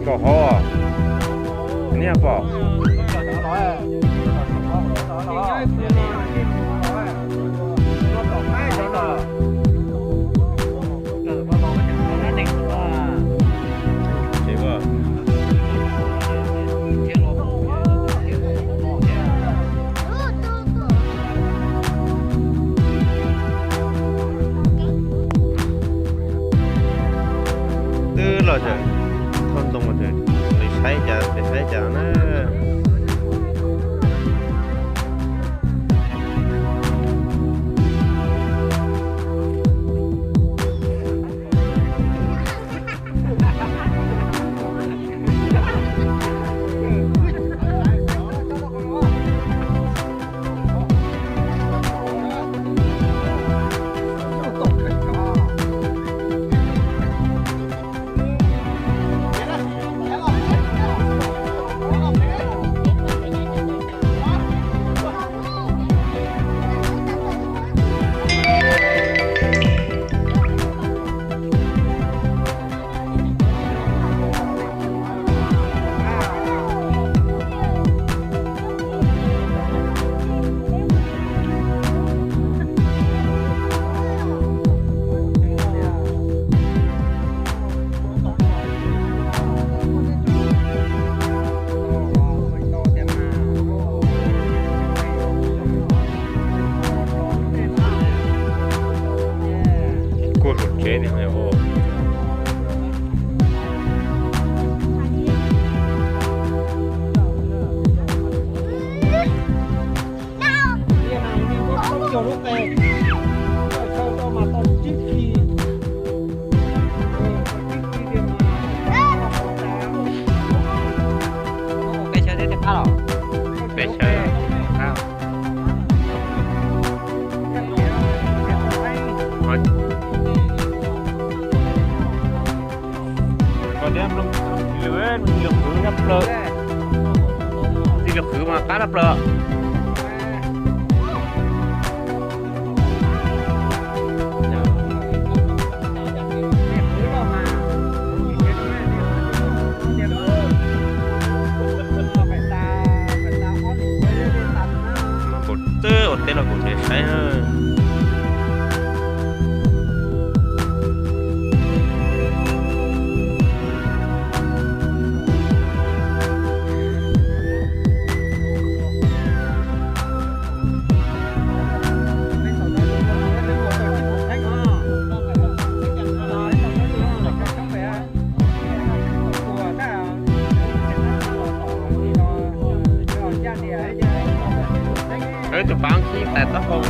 Nkauj hauv, niag pom. Twb los tseem thauj ntoo, peb saib cas, peb saib cas na. Kuj hlub tsev tiag. Peb chaw. Koj thiab txiv Liv Qhwv, txiv Liv Qhwv mas qab tshaj plaws. Kuv twb ua teb los kuv nrhiav saib na. Tus pav khib tais taub hau.